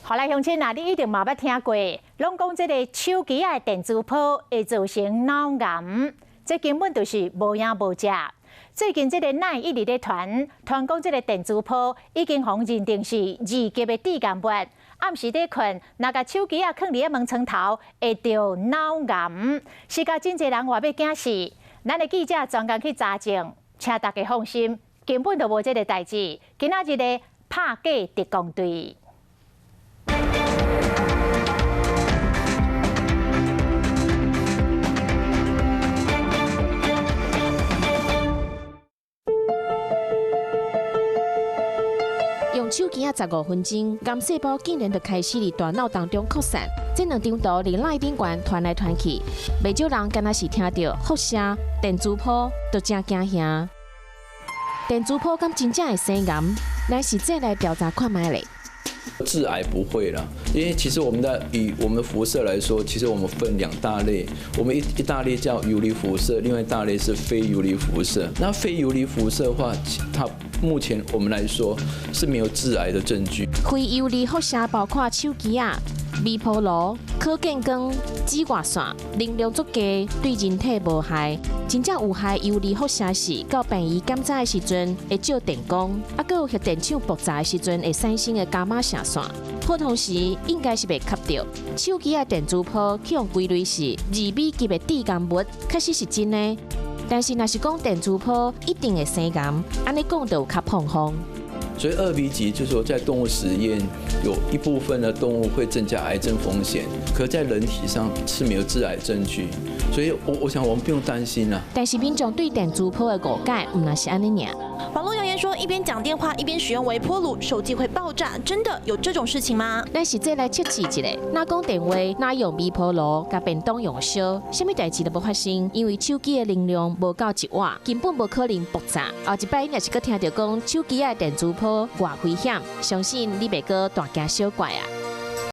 好來，鄉親啊，你一定嘛捌聽過，攏講這个手機仔的電磁波會造成腦癌，這根本就是無影無跡。最近這个奈一直咧傳，傳講這个電磁波已經予認定是二級的致癌物。暗時咧睏，若共手機仔囥佇咧門床頭，會著腦癌，是共真濟人話欲驚死。咱的記者專工去查證，請大家放心，根本就無這个代誌。今仔日的拍假特工隊。用手機仔15分鐘，癌細胞竟然就開始佇大腦當中擴散。這兩張圖佇 LINE 頂懸傳來傳去，袂少人敢若是聽著輻射、電磁波，都誠驚嚇。電磁波敢真正會生癌？咱實際來調查看覓咧。致癌不會啦，因為其實我們的以我們的輻射來說，其實我們分兩大類，我們一大類叫游離輻射，另外一大類是非游離輻射。那非游離輻射的話，它目前我們來說是沒有致癌的證據。非游離輻射包括手機仔、微波爐、可見光、紫外線，能量足低，對人體無害。真正有害游離輻射是到病院檢查的時陣會照電光，啊，閣有核電廠爆炸的時陣會產生的伽馬射線。普通時應該是袂吸著。手機仔電磁波去予歸類是2B 級的致癌物，確實是真的。但是，若是講電磁波一定會生癌，按呢講就有較膨風。所以2B 級就是說，在動物實驗有一部分的動物會增加癌症風險，可在人體上是沒有致癌證據，所以我想我們不用擔心啦。但是民眾對電磁波的誤解，毋但是按呢爾。網絡謠言說，一邊講電話一邊使用微波爐，手機會爆炸，真的有這種事情嗎？咱實際來測試一下，若講電話，若用微波爐共便當用燒，啥物代誌都無發生，因為手機的能量無夠1瓦，根本無可能爆炸。後一擺若是閣聽著講手機仔電磁波偌危險，相信你袂閣大驚小怪啊！